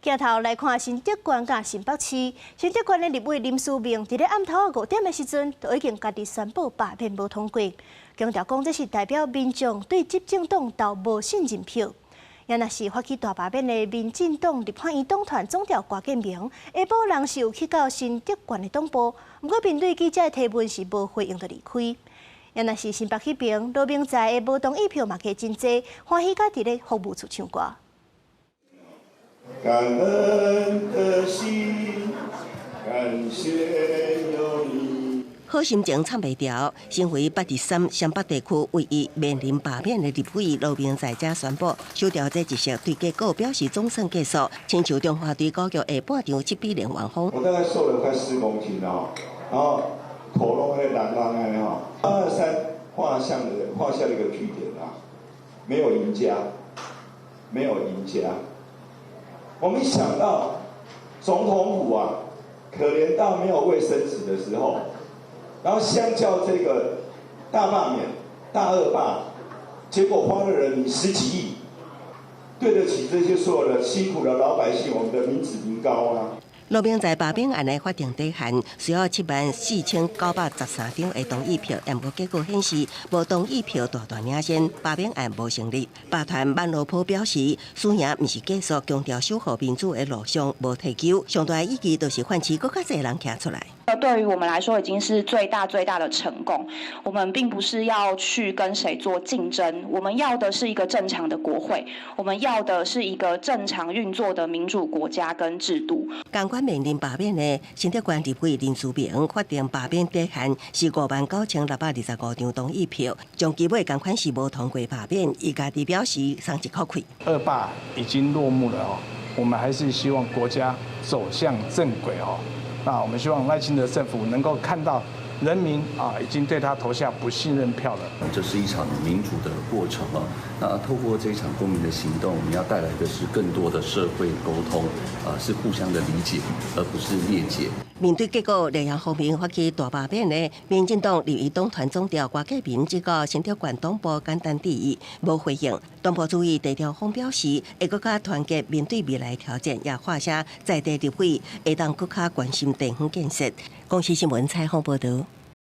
鏡頭來看新竹縣佮新北市，新竹縣的立委林思明，佇咧暗頭5點的時陣，就已經家己宣布罷免無通過，強調講這是代表民眾對執政黨投無信任票。也若是發起大罷免的民進黨立法院黨團總召郭建明，下晡人是有去到新竹縣的黨部，毋過面對記者的提問是無回應就離開。也若是新北彼爿羅明才的無同意票嘛加真濟，歡喜佮佇咧服務處唱歌。感恩的心，感謝有你。好心情藏袂牢，身為823雙北地區唯一面臨罷免的立委羅明才才宣布，輸掉這一席對結果表示總算結束，親像中華隊高腳下半場7比0完封。我大概瘦了快4公斤哦，然後喉嚨會爛爛的哈。823畫下了一個句點啊，沒有贏家，沒有贏家。我們一想到總統府啊，可憐到沒有衛生紙的時候，然後相較這個大罷免、大惡罷，結果花了人民十幾億，對得起這些所有的辛苦的老百姓，我們的民脂民膏啊！羅明才罷免案的法定底限需要74,913張的同意票，毋過結果顯示無同意票大大領先，罷免案無成立。罷團曼羅坡表示，輸贏毋是結束，強調守護民主的路上無退休。上大的意義就是喚起閣較濟人站出來。對於我們來說，已經是最大最大的成功。我們並不是要去跟誰做競爭，我們要的是一個正常的國會，我們要的是一個正常運作的民主國家跟制度。仝款面臨罷免的新竹縣立委林思明，法定罷免底限是59,625張同意票，終其尾仝款是無通過罷免，伊家己表示鬆一口氣。惡霸已經落幕了哦，我們還是希望國家走向正軌哦。那我們希望賴清德政府能夠看到人民啊，已經對他投下不信任票了。這是一場民主的過程啊。那透過這一場公民的行動，我們要帶來的是更多的社會溝通，啊，是互相的理解，而不是裂解。面對結果，另一方面發起大罷免的民進黨立院黨團總召郭建明，這個新竹縣黨部簡單致意，無回應。黨部主委鄭朝鋒表示，會閣較團結面對未來挑戰，也發聲在地立委會當閣較關心地方建設。公視新聞採訪報導。